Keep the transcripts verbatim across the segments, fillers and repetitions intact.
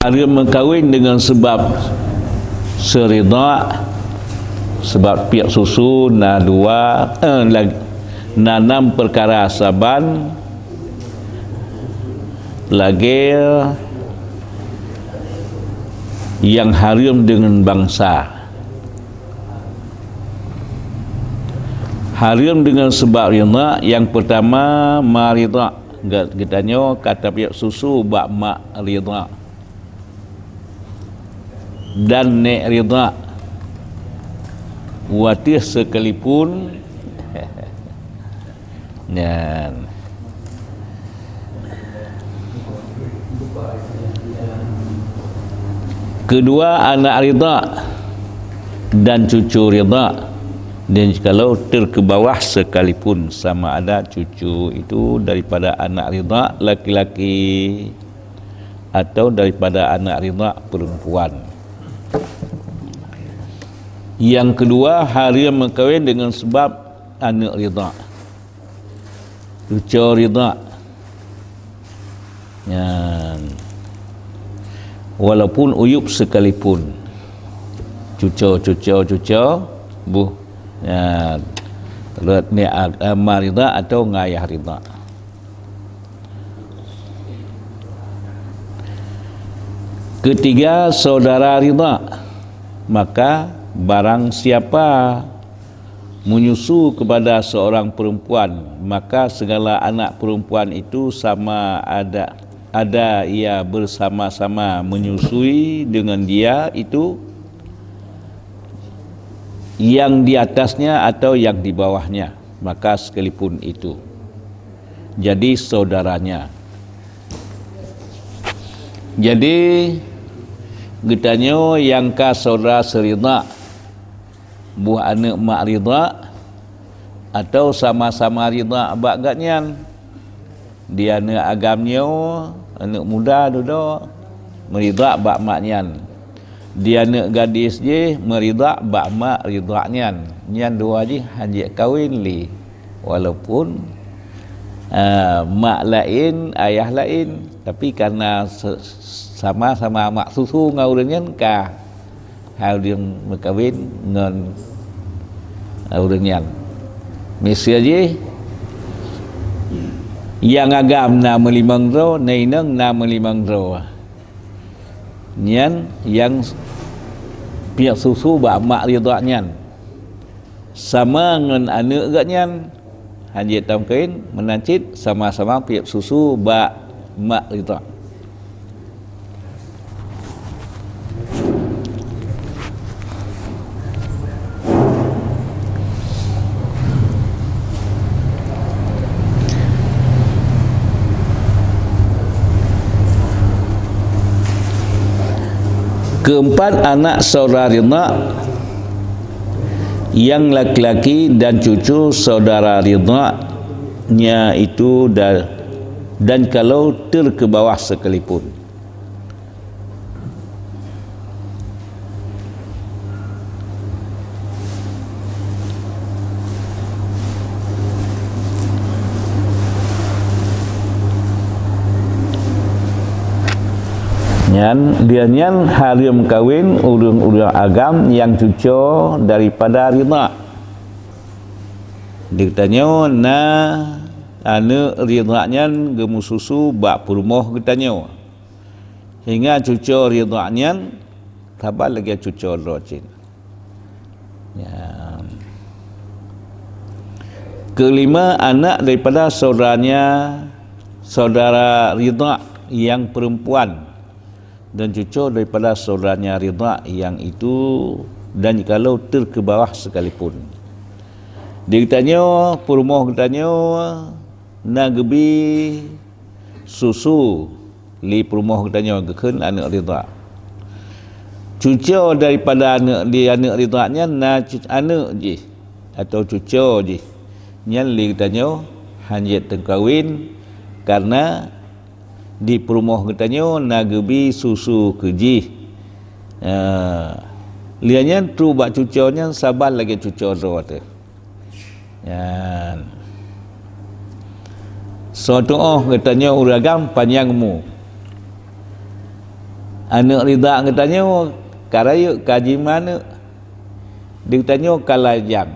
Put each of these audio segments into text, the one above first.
Hareuem meukawen deungon sabab seuridha, sabab piep susu na dua, eh, lag-, na nam peukara saban, lagée nyang hareuem deungon bansa. Hareuem deungon sabab ridha, nyang peutama ma ridha. Geutanyoe ka tapiep susu bak ma ridha. Dan nék ridha, watée seukalipun nyan. Keudua, anak ridha dan cucu ridha, dan jikalau teukeubawah seukalipun, sama ada cucu itu daripada anak ridha laki-laki atau daripada anak ridha perempuan. Nyang keudua, hareuem meukawen deungon sabab aneuk ridha, cuco ridha. Nyan, walaupun uyueb seukalipun, cuco, cuco, cuco, buh, nyan, rot ni ag-, ma ridha atau ngon ayah ridha. Ketiga, saudara ridha. Maka barang siapa menyusu kepada seorang perempuan, maka segala anak perempuan itu sama ada, ada ia bersama-sama menyusui dengan dia itu, yang di atasnya atau yang di bawahnya, maka sekalipun itu jadi saudaranya. Jadi, geutanyoe nyang ka saudara seuridha, buah aneuk mak ridha, atau sama-sama ridha bak gobnyan. Di aneuk agam nyoe, aneuk muda dudoe, meuridha bak mak nyan. Di aneuk gadis jih meuridha bak mak ridha nyan. Nyan dua jih hanjeuet kawen lé. Walaupun, eh, mak laén, ayah laén, tapi karena se-, sama-sama mak susu ngon ureuëng nyan ka. Hai ureuëng meukawen ngon ureuëng nyan. Miseue jih, nyang agam na meulimong droe, na inong na meulimong droe. Nyan nyang piep susu bak mak ridha nyan. Sama ngon aneuk geuh nyan, hanjeuet tameukawen, meunan cit sama-sama piep susu bak mak ridha. Keempat, anak saudara ridha, nyang laki-laki dan cucu saudara ridha, nya itu da-, dan kalau teukeubawah seukalipun. Nyan, dia nyan hareuem kawen ureuëng-ureuëng agam nyang cuco daripada ridha. Di geutanyoe na aneuk ridha nyan geumeususu bak peurumoh geutanyoe. Sehingga cuco ridha nyan saban lagée cuco droe cit. Ya. Kelima, anak daripada saudaranya, saudara ridha yang perempuan, dan cuco daripada saudaranya ridha yang itu, dan jikalau teukeubawah sekalipun. Di geutanyoe, peurumoh geutanyoe na geubi susu lé peurumoh geutanyoe geukheun aneuk ridha. Cuco daripada aneuk, di aneuk ridha nyan na cu-, aneuk jih atau cuco jih. Nyan lé geutanyoe hanjeuet teukawen, karena di peurumoh geutanyoe na geubi susu keu jih. Ah, lheueh nyan trok bak cuco nyan saban lagée cuco droe teuh. Nyan. Soe tuoh geutanyoe ureuëng agam panyang umu. Aneuk ridha geutanyoe ka rayeuk ka jimaneuk, di geutanyoe ka lajang.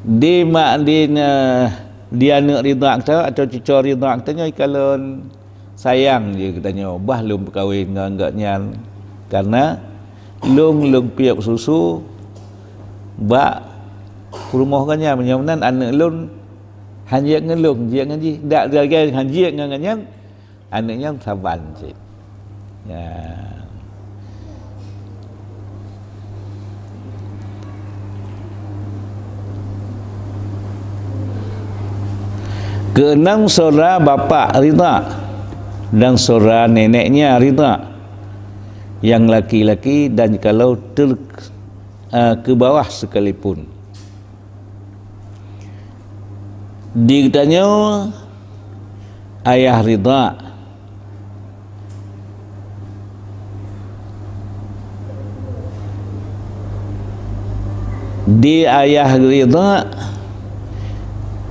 Di mak di, eh, di aneuk ridha geutanyoe atau cucoe ridha geutanyoe, ka lôn sayang jih geutanyoe, bah lôn peukawen ngon gobnyan, karena lôn, lôn piep susu bak peurumoh gobnyan. Meunyoe meunan aneuk lôn han jeuet ngon lôn, jeuet ngon jih. Dak lagèe han jeuet ngon gobnyan, aneuk nyan saban cit. Ya. Keenam, saudara bapak ridha dan saudara neneknya ridha, yang laki-laki dan kalau ter-, eh, ke bawah sekalipun. Di geutanyoe ayah ridha. Di ayah ridha,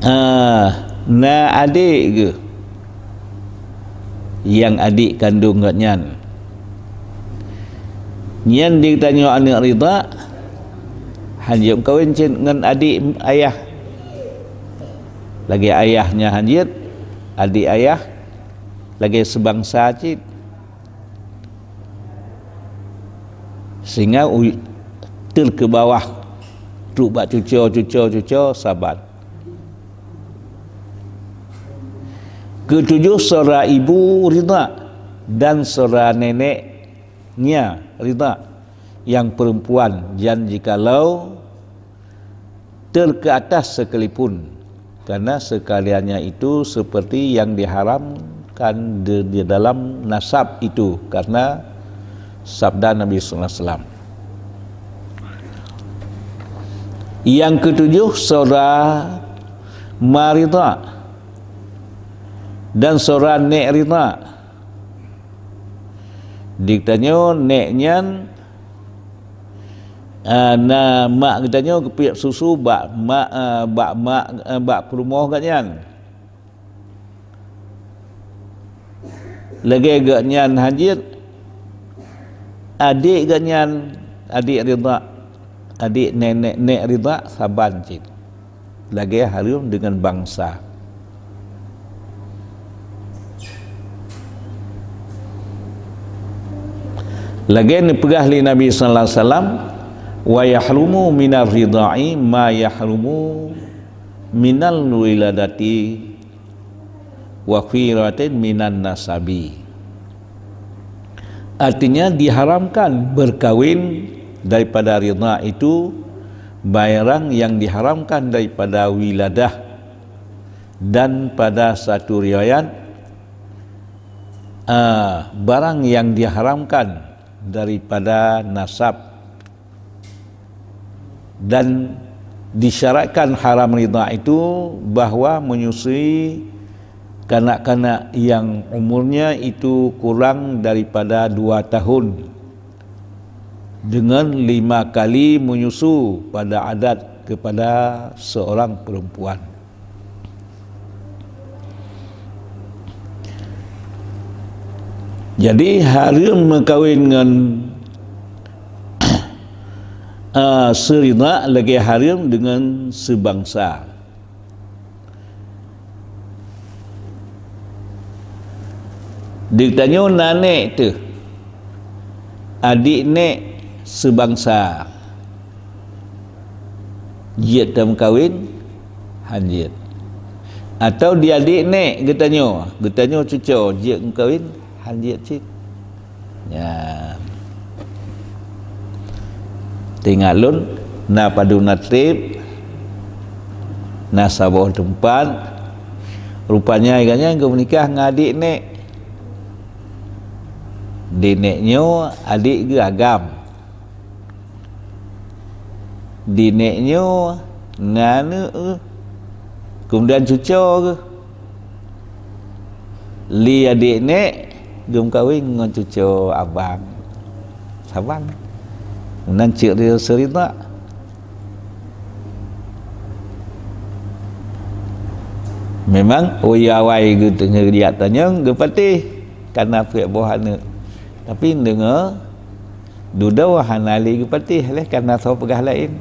ah, na adék geuh nyang adék kandong gobnyan. Nyan di geutanyoe aneuk ridha, han jeuet meukawen cit ngon adék ayah. Lagèe ayah nyan han jeuet, adék ayah lagèe seubangsa cit. Sehingga u-, teul keu bawah, trok bak cucoe, cucoe, cucoe, saban. Ketujoh, saudara ibu ridha dan saudara neneknya ridha, yang perempuan, dan jikalau teul keu atas sekalipun, karena sekaliannya itu seperti yang diharamkan di, di dalam nasab itu, karena sabda Nabi sallallahu alaihi wasallam. Yang ketujoh, saudara ma ridha dan saudara nek ridha. Di geutanyoe nek nyan, ah, na mak geutanyoe geupiep susu bak mak, ah, bak mak, ah, bak peurumoh gobnyan. Lagèe gobnyan han jeuet, adék gobnyan, adék ridha, adék nenek, nek ridha saban cit. Lagèe hareuem deungon bangsa. Lagèe neupeugah lé Nabi sallallahu alaihi wasallam, "Wa yahrumu minar ridha'i ma yahrumu minal wiladati wa fi riwayatin minan nasabi." Artinya, diharamkan berkawin daripada ridha itu barang yang diharamkan daripada wiladah, dan pada satu riwayat, ah, barang yang diharamkan daripada nasab. Dan disyaratkan haram ridha itu bahwa menyusui kanak-kanak yang umurnya itu kurang daripada dua tahun dengan lima kali menyusu pada adat kepada seorang perempuan. Jadi, hareuem meukawen ngon, ah, seuridha lagèe hareuem deungon seubangsa. Di geutanyoe na nek teuh, adék nek seubangsa. Jeuet tameukawen? Han jeuet. Atau di adék nek geutanyoe, geutanyoe cucoe jeuet meukawen? Han jeuet cit. Nyan. Teuingat lôn, na padub na trép, na saboh teumpat, rupanya gobnyan geumeunikah ngon adék nek. Di nek nyoe adék geuh agam. Di nek nyoe na aneuk geuh. Keumudian cucoe geuh. Lé adék nek geumeukawen ngon cucoe abang. Saban. Meunan cit seuridha. Memang, oh ya, awai geuteungoh geujak tanyong, geupatéh. kana peuet boh aneuk. Tapi deungoe dudoe hana lé geupatéh lé kana soe peugah laén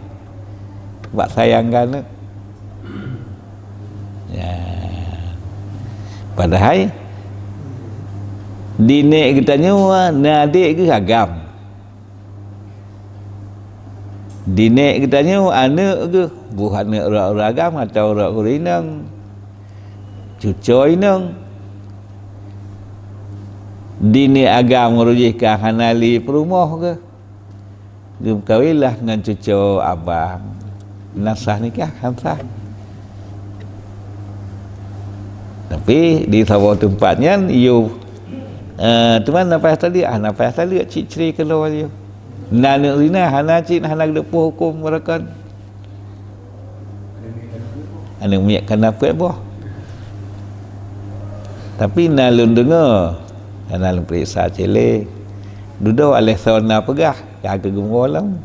bak sayang keu aneuk. Ya. Padahai di nek geutanyoe na adék geuh agam. Di nek geutanyoe aneuk geuh, boh aneuk ureueng agam atawa ureueng inong, cucoe inong. Di nek agam ureueng jih ka hana lé peurumoh geuh. Geumeukawen lah ngon cucoe abang. Na sah nikah? Han sah. Tapi di saboh teumpat nyan, yôh, eh, teuma na payah taleuek, ah, na payah taleuek cit cre keudroe yôh. Na aneuk zina, hana cit, hana geuteupeue huköm beureukan. Aneuk miet kana peuet boh. Tapi na lôn deungoe, hana lôn peuriksa cit lé. Dudoe aléh soe na peugah, ka keu geumeue lom.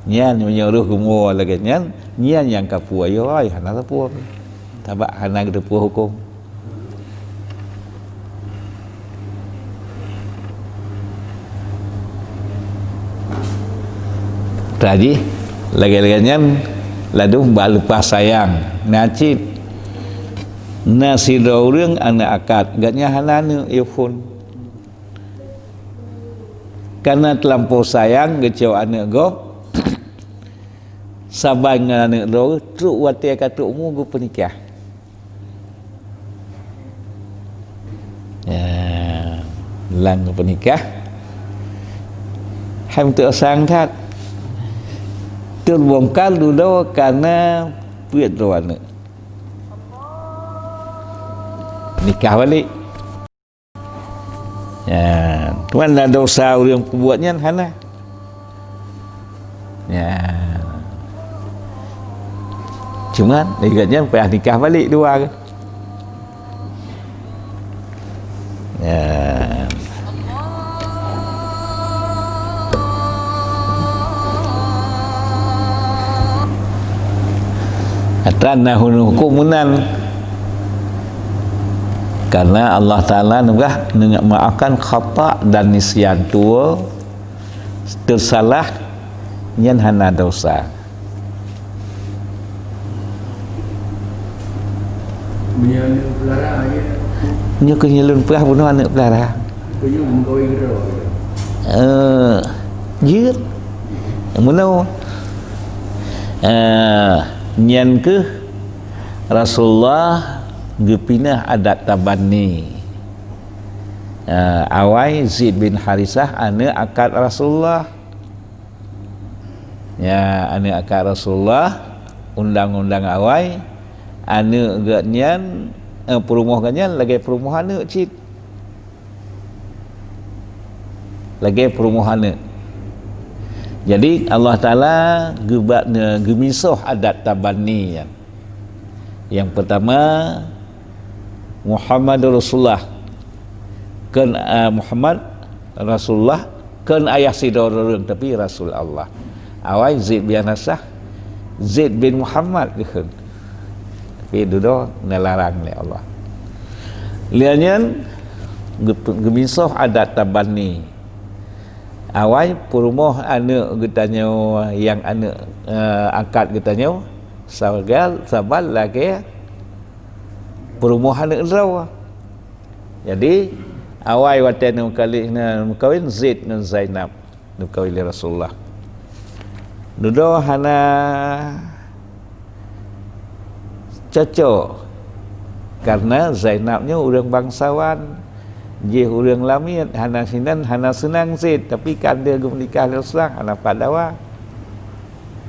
Nyan meunyoe roh geumeue lagée nyan, nyan nyang ka peue yoh ai, hana sapeue. Sabab hana geuteupeue huköm. Taji, lagée-lagée nyan, ladum bak leupah sayang. Na cit, na sidroe ureuëng aneuk akad, gobnyan hana aneuk, yôh phon. Kana teulampôh sayang geucok aneuk gob, saban ngon aneuk droe, trok watée ka trok umu geupeunikah. Ya, lam geupeunikah, hai meuteuk sang that. Teubongkar dudoe kana peuet droe aneuk. Nikah balek. Ya, teuma na dosa ureuëng peubuet nyan hana. Ya. Cuma ingat nyan payah nikah balek dua ke. Ya. Atra na huköm meunan. Karena Allah Taala neugah, neugah maafkan khata dan nisyan, tuwo teusalah nyan hana dosa. Meunyoe aneuk peulara, ya. Nyoe keuh nyang lôn peugah bunoe aneuk peulara. Keuh nyoe meukawen keudroe. Eh, jeuet. Meunoe. Eh, nyan keuh Rasulullah geupinah adat tabanni. Eh, awai Zaid bin Harisah aneuk akad Rasulullah. Ya, aneuk akad Rasulullah, undang-undang awai, aneuk geuh nyan, eh, peurumoh geuh nyan lagée peurumoh aneuk cit. Lagée peurumoh aneuk. Jadi, Allah Taala geuba-, geumisoh adat tabanni nyan. Nyang peutama, Muhammadur Rasulullah. Kon, eh, Muhammad Rasulullah, kon ayah sidroe ureuëng, tapi Rasul Allah. Awai Zaid bin Harisah, Zaid bin Muhammad geukheun. Tapi dudoe neularang lé Allah. Lheueh nyan geu-, geumisoh adat tabanni. Awai peurumoh aneuk geutanyoe nyang aneuk, eh, akad geutanyoe, sagal, saban lagée peurumoh aneuk droe. Jadi, awai watée neumeukawen, neumeukawen Zaid ngon Zainab, neumeukawen lé Rasulullah. Dudoe hana cocok, karena Zainab nyoe ureuëng bangsawan, jih ureuëng lamiet, hana sinan, hana seunang Zaid, tapi kan dia geumeunikah lé Rasulullah, hana pat dawa.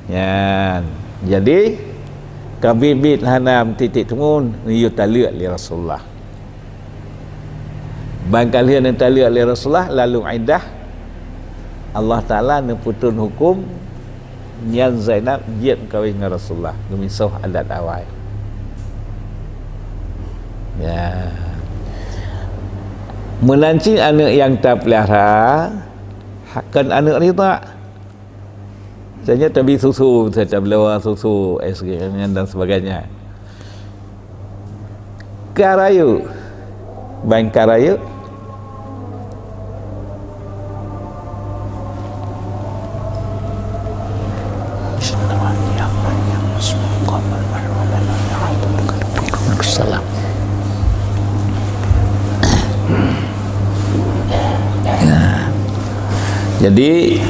Nyan. Jadi, ka biet-biet hana meutitik teungun, neuyue taleuek lé Rasulullah. Ban ka lheueh neutaleuek lé Rasulullah, lalong iddah, Allah Taala neupeutrön huköm, nyan Zainab jeuet meukawen ngon Rasulullah, geumisoh adat awai. Ya. Meunan cit aneuk nyang tapeulara, ha, kon aneuk ridha. Misalnya tabloe susu, misalnya tabloe susu, es krim dan sebagainya. Ka rayeuk, ban ka rayeuk, Jadi,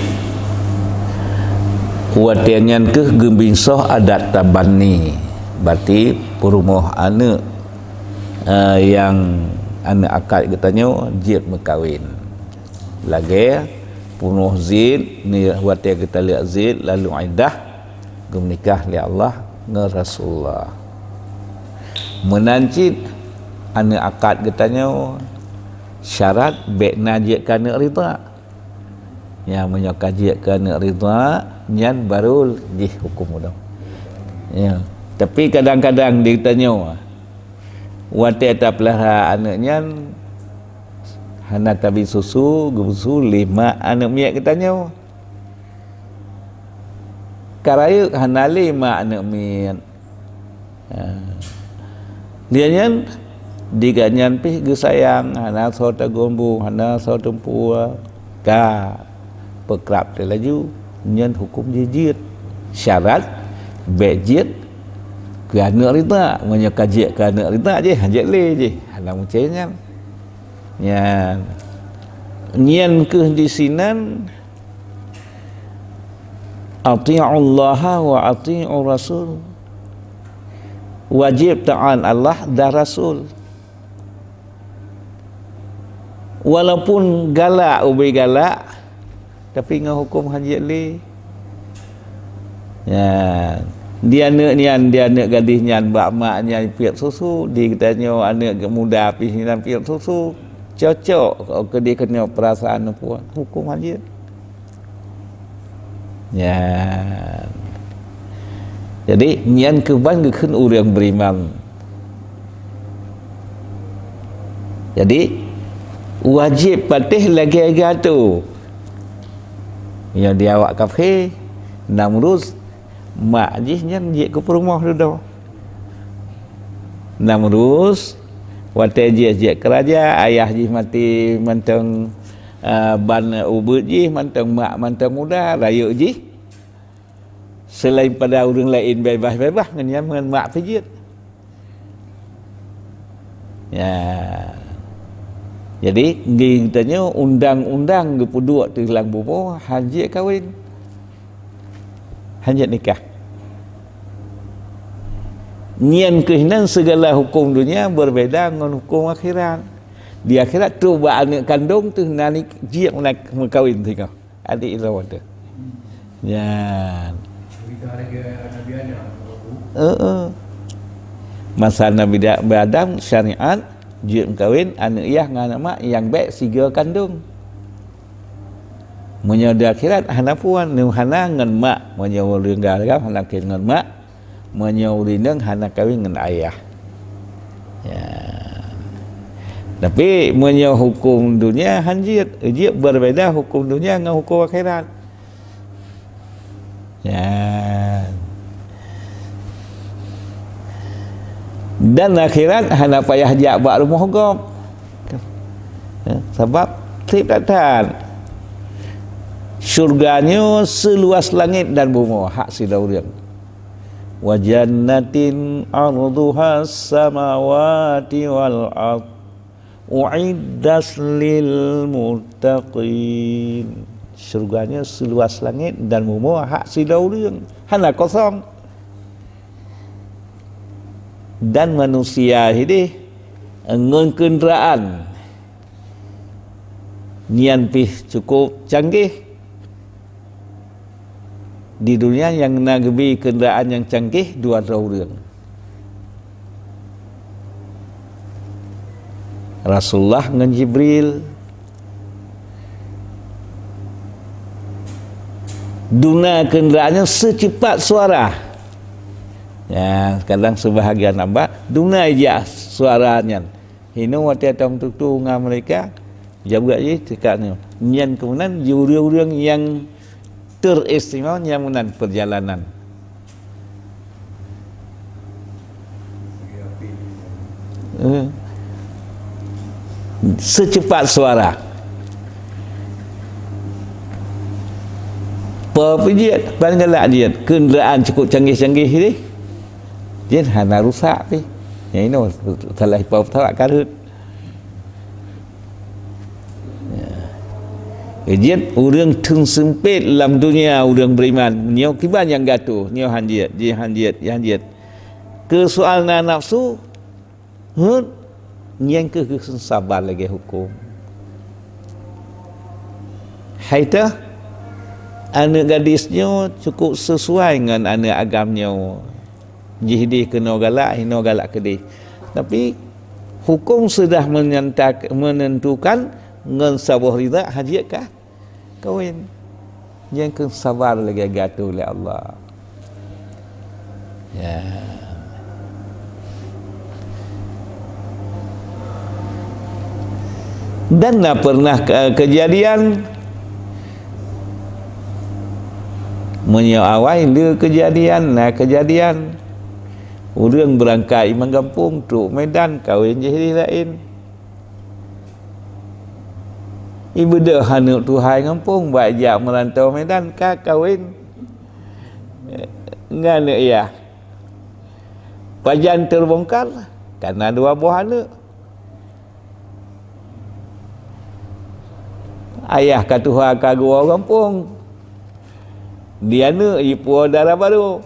watée nyan kheueh geubinsoh adat tabanni, berarti peurumoh aneuëk, eh, nyang aneuëk akad geutanyoe jeuet meukawen. Lagée peurumoh Zaid, ni watée geutaleuek Zaid, lalu iddah, geumeunikah lé Allah ngon Rasulullah. Meunan cit aneuëk akad geutanyoe, syarat bék na jeuet keu aneuëk ridha. Nyan meunyoe ka jeuet keu aneuëk ridha, nyan baru jih huköm udoe. Ya. Tapi kadang-kadang di geutanyoe, watée tapeulahra aneuëk nyan, hana tabi susu, geubeusu lé mak aneuëk miet geutanyoe. Ka rayeuk hana lé mak aneuëk miet. Ha. Lheueh nyan, di gobnyan pih geusayang, hana soe taguen bu, hana soe teumpue. Ka peukrab teuh laju, nyan huköm jih jeuet. Syarat bék jeuet keu aneuëk ridha. Meunyoe ka jeuet keu aneuëk ridha jih, jeuet lé jih, hana meucé nyan. Nyan, nyan kheueh disinan, "Ati'ullaha wa ati'ur rasul." Wajéb taát Allah dan Rasul. Walaupun galak ubé galak, tapi ngon huköm hana jeuet lé. Nyan, di aneuëk nyan, di aneuëk gadéh nyan bak mak nyan piep susu, di geutanyoe aneuëk muda pih nyan piep susu. Cocok keu di keunyoe peurasaan puan, huköm hana jeuet. Nyan. Jadi, nyan keuban geukheun ureuëng beriman. Jadi, wajéb patéh lagée gata. Nyoe di awak kafé, Namrus, mak jih nyan jeuet keu peurumoh dudoe. Namrus, watée jih jeuet keu raja, ayah jih maté mantong, eh, ban ubeuet jih mantong, mak mantong muda, rayeuk jih. Selain pada ureuëng laén beubaih-beubaih ngon nyan, ngon mak pih jeuet. Ya. Jadi, di geutanyoe undang-undang geupeuduek teuh lam bumoe, hana jeuet kawen. Hana jeuet nikah. Nyan keuh nan segala huköm dunia berbeda ngon huköm akhirat. Di akhirat, trok bak aneuëk kandong teuh na ni jeuet meunak-, meukawen singoh. Adik droe teuh. Nyan. Cerita lagi Nabi Adam, Abu. Heeh. Masa Nabi Da-, Adam, syariat jeuet meukawen aneuëk yah ngon aneuëk mak nyang bék sigoe kandong. Meunyoe di akhirat hana puan, nyoe hana ngon mak. Meunyoe ureuëng agam hana keu ngon mak, meunyoe ureuëng inong hana kawen ngon ayah. Ya. Tapi meunyoe huköm dunia han jeuet, jeuet berbeda huköm dunia ngon huköm akhirat. Ya. Dan akhirat hana payah jak bak rumoh gob. Ya, sabab treb that-that. Syurga nyoe seuluas langét dan bumoe, hak sidroe ureuëng. "Wa jannatin arduhas samawati wal ard, uiddat lil muttaqin." Syurga nyoe seuluas langét dan bumoe, hak sidroe ureuëng, hana kosong. Dan manusia hideh ngon keundaraan nyan pih cukup canggih. Di dunia nyang na geubri keundaraan nyang canggih dua droe ureuëng, Rasulullah ngon Jibril. Duna keundaraan nyan seucepat suara. Ya, kadang seubahagian hamba duna ijak suara nyan. Hinoe watée tong tutu ngon mereka, jaweueb jih teuka nyoe. Nyan keunan ureuëng-ureuëng nyang teristimewa nyang meunan perjalanan. Eh. Seucepat suara. Peue jeuet, ban galak jeuet. Keundaraan cukup canggih-canggih deh. Jeuet hana rusak pih. Nyang inoe salah ipa pesawat kareuet. Ya. Jeuet ureuëng theun seumpét lam donya ureuëng beriman. Nyoe kiban nyang gatoh, nyoe han jeuet, jih han jeuet, jih han jeuet. Keu soal na nafsu, heuet, nyan keuh geukheun sabar lagée huköm. Hai teuh, aneuëk gadis nyoe cukup sesuai ngon aneuëk agam nyoe. Jih dih keunoe galak, hinoe galak keudeh. Tapi, huköm sudah menyanta-, menentukan ngon saboh ridha hajat kah kawen. Nyang keu sabar lagée gatoh lé Allah. Ya. Dan na pernah ke-, kejadian, meunyoe awai le kejadian, na kejadian, ureuëng beurangkat iman gampông trok Medan kawen jih laén. Ibeudôh aneuëk tuhai gampông bak jak meurantau Medan ka kawen ngon aneuëk yah. Pajan teubongkar, kana dua boh aneuëk. Ayah ka tuha ka geuwoe gampông. Di aneuëk jipuwoe dara barô.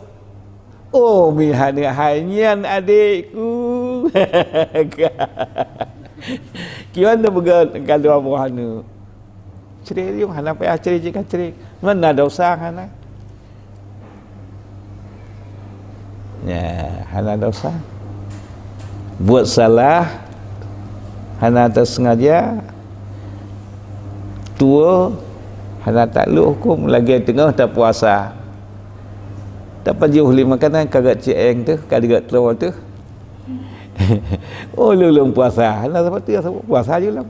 Oh, mi aneuëk hai nyan adekku. Kiban tapeugah ka dua boh aneuëk. Cre riueng hana payah cre jih ka cre. Mana dosa hana? Ya, hana dosa. Buet salah hana teusengaja, tuwoe hana taklok huköm lagée teungoh tapuasa. Tapajoh lé makanan ka gét cieng teuh, ka gét troe teuh. Oh, lôn-lôn puasa, hana sapeue teuh, puasa jih lom.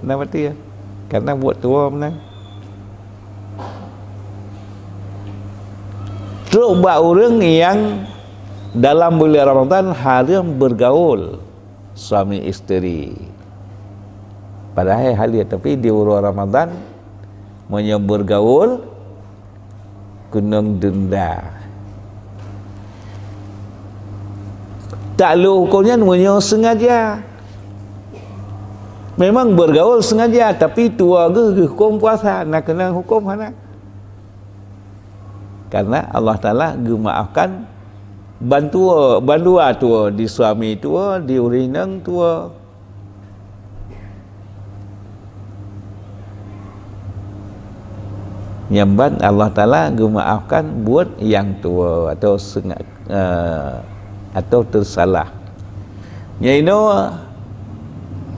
Hana mati ya. Karena buet tuwoe meunan. Trok bak ureuëng nyang dalam bulan Ramadan hareuem bergaul suami isteri. Padahai haleue, tapi di uroe Ramadan meunyoe bergaul keunong denda. Taklok huköm nyan meunyoe sengaja. Memang bergaul sengaja, tapi tuwoe geuh geuhuköm puasa, na keunong huköm hana. Karena Allah Taala geumaafkan ban tuwoe, bandua tuwoe, di suami tuwoe, di ureuëng inong tuwoe. Nyang ban Allah Taala geumaafkan buet nyang tuwoe atau senga-, eh, atau teusalah. Nyan inoe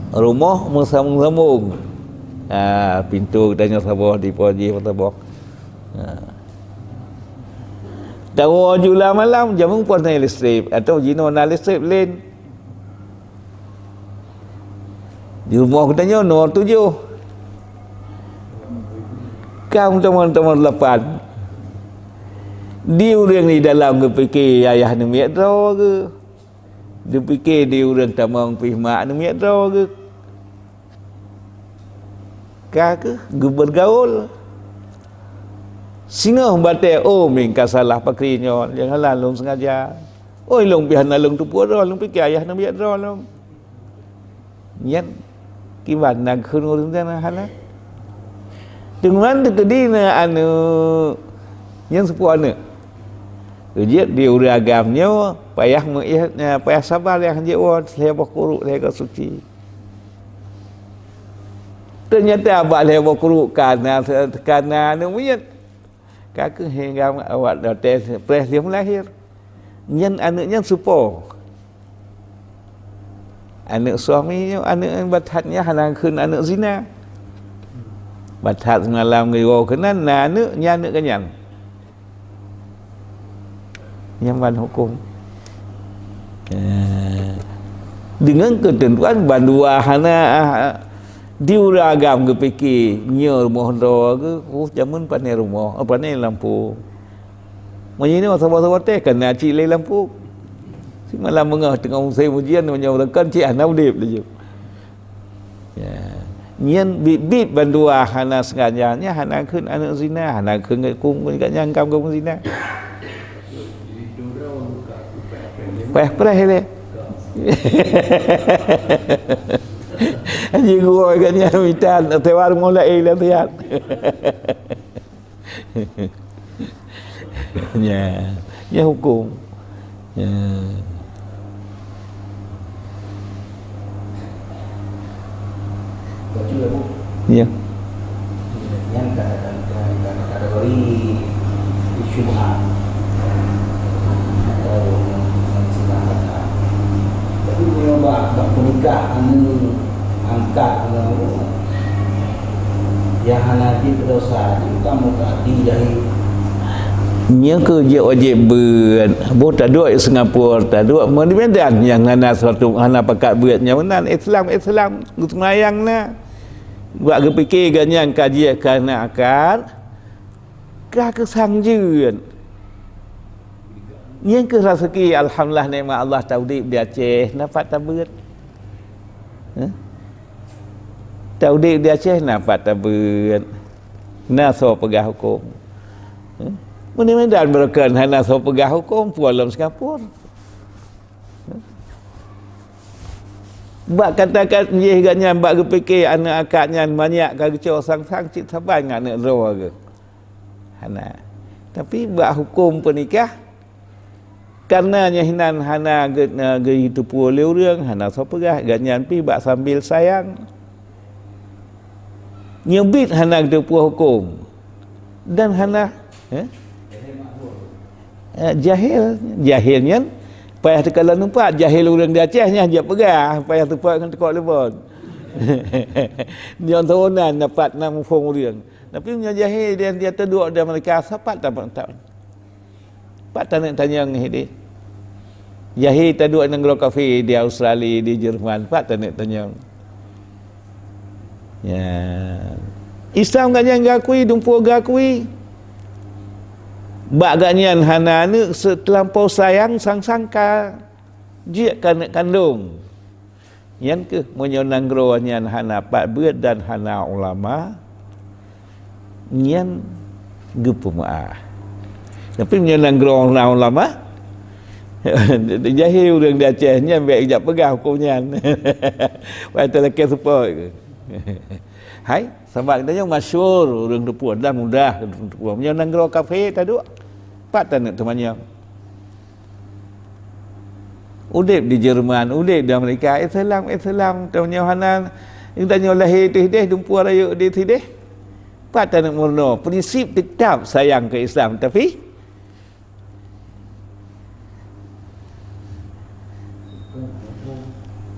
rumoh meusambong-sambong. Ah, pintoe geutanyoe saboh, dipoji saboh. Ah. Tawoe jula malam, jameun pun na listrik atau jinoe na listrik laén. Di rumoh geutanyoe nomor tujoh. Ka meuteumé nomor lapan. Di ureuëng di dalam geupike ayah neumiet droe geuh. Geupike di ureuëng tamong pih mak neumiet droe geuh. Ka keuh geubeurgaul. Singoh batée, oh, mingka salah pakri nyoe, nyang hana lôn sengaja. Oi, lôn pih hana lôn teupeue droe, lôn pike ayah neumiet droe lom. Nyan kiban na kheun ureuëng nyan hana. Teungoh teukeudi na aneuëk, nyan seupôt aneuëk. Jeuet di ureuëng agam nyoe payah meuiéh, payah sabar nyang jeuet woe lhée boh kuruk lhée goe suci. Teunyata bak lhée boh kuruk kana, kana aneuëk miet. Ka keuh hingga awak watée preh lheueh meulahé. Nyan aneuëk nyan seupôt. Aneuëk suami nyoe, aneuëk nyan bathat nyan hana kheun aneuëk zina. Bathat seumalam geuwoe keunan na aneuëk, nyan aneuëk geuh nyan. Nyang ban huköm. Eh, deungon keuteuntuan bandua hana, ah, di ureuëng agam geupike, nyoe rumoh droe geuh, uh, jameun pane rumoh, eh, pane lampu. Meunyoe saboh-saboh teh kana cit lé lampu. Simalam beungoh teungoh musém ujian, meunyoe beureukan cit hana udeb laju. Ya. Nyan bit-bit bandua hana sengaja, nyan hana kheun aneuëk zina, hana kheun kung nyang kam kung zina. Preh-preh lé. Haji gurèe kan nyan mita sewa rumoh laén lah siat. Nya, nya hukum. Ya. Bacut lah, Bu. Ya. Nyan kadang-kadang, kadang-kadang beri syubhat. Atau, tapi meunyoe bak, bak peunikah aneuk angkat, aneuk nyang hana jeuet dosa, jeuet kamoe ka dijahil. Nyoe keuh jeuet wajéb beuet. Boh taduek Singapura, taduek di Medan nyang hana satu, hana pakat beuet. Nyang meunan Islam, Islam, geuseumayang na. Bak geupike gobnyan ka jeuet keu aneuk angkat, ka keusang jeuet. Nyan keuh raseuki, alhamdulillah, nikmat Allah, taudép di Aceh, na pat tabeuet. Hah? Taudép di Aceh na pat tabeuet, na soe peugah huköm. Eh? Meunyoe Medan Broken hana soe peugah huköm, peue lom Singapura. Eh? Bak kata-kata jih gobnyan bak geupike aneuk angkat nyan manyak ka geucok sang-sang cit saban ngon aneuk droe geuh. Hana. Tapi bak huköm peunikah, kareuna nyan hinan hana ge-, na geuteupeue lé ureuëng, hana soe peugah, gobnyan pih bak sambil sayang. Nyoe biet hana geuteupeue huköm. Dan hana, eh? Eh, jahil. Jahil nyan payah teukalon teumpat. Jahil ureuëng di Aceh nyan jak peugah, payah teumpat ngon teukok lubon. Nyoe turunan dapat na muphom ureuëng. Tapi meunyoe jahil dia, dia teuduek di Amerika, sapat tak, tak, pat taneuk tanyong hideh. Jahil taduek nanggroe kafé di Australia, di Jerman, pat taneuk tanyong. Ya. Islam gobnyan geukui, dumpeue geukui. Bak gobnyan hana aneuk, seuteulampo sayang sang-sang ka jeuet keu aneuk kandong. Nyan keuh, meunyoe nanggroe nyan hana pat beuet dan hana ulama, nyan geupeumeu'ah. Tapi meunyoe nanggroe na ulama, jahil ureuëng di Aceh nyan, bék jak peugah huköm nyan. Wah, talakée seupôt. Hai, sabab geutanyoe masyhur ureuëng teupeue dan mudah ureuëng teupeue. Meunyoe nanggroe kafé taduek, pat taneuk teumanyong. Udeb di Jerman, udeb di Amerika, Islam, Islam, tanyoe hana, tanyoe lahé di sideh, dumpeue rayeuk di sideh. Pat taneuk meurunoe, prinsip teutap sayang keu Islam, tapi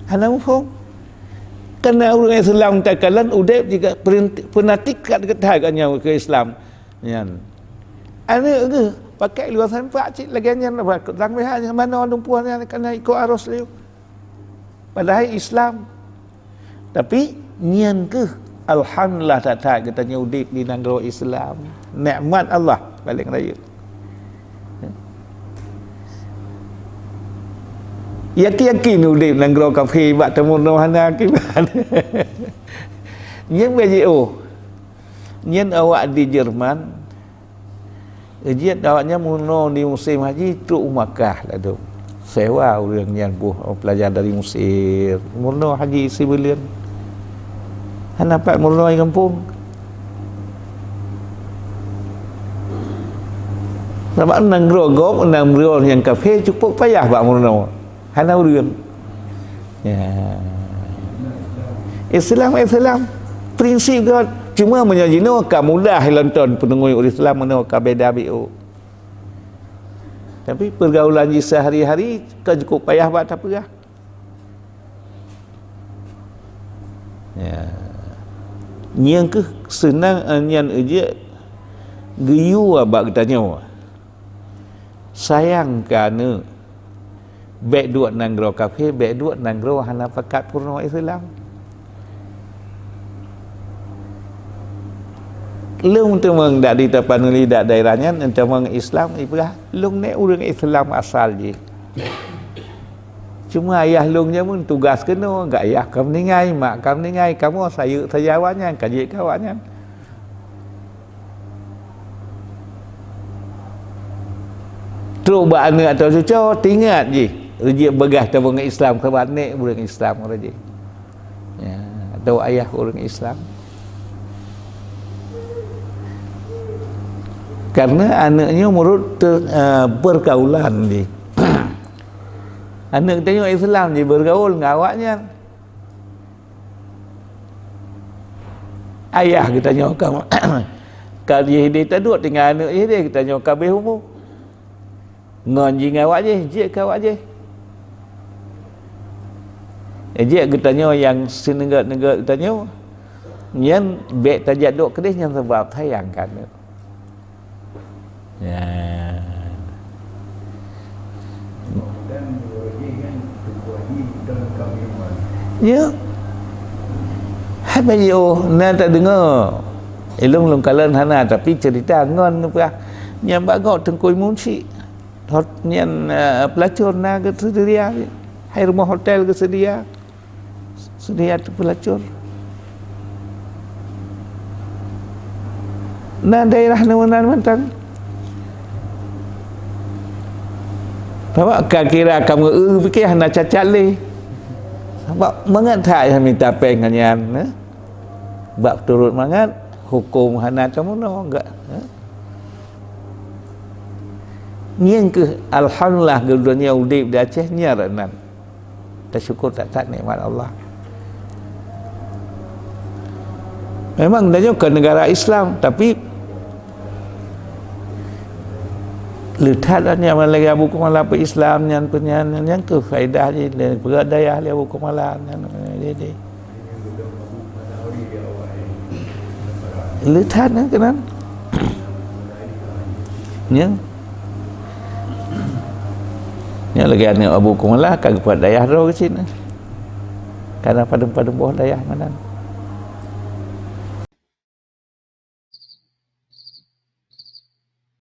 hana muphom. Karena ureuëng Islam takalon udeb juga perinti-, fanatik kat, kat, kat nyan keu Islam. Nyan. Aneuk geuh pakai luwa sampak cit lagée nyan, sang biha manoe dumpeue nyan kana iko arus laju. Padahai Islam. Tapi nyan keuh alhamdulillah that-that geutanyoe udeb di nanggroe Islam. Nikmat Allah paléng rayeuk. Yakin-yakin udeb nanggroe kafé bak tameurunoe hana akibat. Nyan bak jiôh. Nyan awak di Jerman, jeuet awaknyan meurunoe di musém haji trok u Makkah ladôm. Sewa ureuëng nyan boh pelajar dari Mesir, meurunoe haji sibuleuen. Hana pat meurunoe di gampông. Sabab nanggroe gob, nanggroe nyang kafé cukup payah bak meurunoe. Hana ureuëng. Ya. Islam, Islam. Prinsip gét. Cuma meunyoe jinoe ka mudah lom ton peuneungui ureuëng Islam, meunyoe ka beda biôh. Tapi peurgaulan jih sehari-hari ka cukup payah bak tapeugah. Ya. Nyang keuh seunang nyan jeuet geuyue bak geutanyoe. Sayang keu aneuk. Bék duek nanggroe kafé, bék duek nanggroe hana pakat peurunoe Islam. Lôn teumeung dak di Tapanuli dak daerah nyan, teumeung Islam ipeugah, lôn nyoe ureuëng Islam asal jih. Cuma ayah lôn jameun tugas keunoe, gak ayah ka meuninggai, mak ka meuninggai, kamoe sayeuk saja awaknyan, ka jeuet keu awaknyan. Trok bak aneuk atau cucoe, teuingat jih, reujeuet beugah tabong Islam, sabab nek ureuëng Islam uroe jih. Ya. Atau ayah ureuëng Islam. Karena aneuk nyoe meunurot te-, eh, pergaulan jih. Aneuk geutanyoe Islam jih bergaul ngon awaknyan. Ayah geutanyoe ka, ka jih deh taduek tinggai aneuk jih deh geutanyoe ka abéh umu. Ngon jih ngon awak jih, jeuet keu awak jih. Eh, jeuet geutanyoe nyang seuneugét-neugét geutanyoe, nyan bék tajak duek keudeh nyan sabab sayang keu aneuk. Ya. Ya. Hai bagi oh, na tadeungoe. Ilong lôn kalon hana, tapi cerita ngon peugah nyang bak gob Teungku Imum Syik. Hot-, nyan, eh, pelacur na geuseudia, hai rumoh hotel geuseudia, seudia teupelacur. Na daerah neunan mantong. Sabab ka kira kamoe eu pike hana cacat lé. Sabab mangat that nyang mita péng ngon nyan, eh. Bak turot mangat, huköm hana kamoe nong gak, eh. Nyan keuh, alhamdulillah, geuduek nyoe udeb di Aceh nyan rot nan. Tasyukur that-that nikmat Allah. Memang tanyoe kon negara Islam, tapi le that nyan lagée Abu Kumala peuislam nyan, peunyan, nyan keuh faedah jih, le peugah dayah lé Abu Kumala nyan, jadi. Le that nyan keunan. Nyan. Nyan lagée aneuk Abu Kumala ka geupeugah dayah droe keuh cit. Karena padum-padum boh dayah meunan.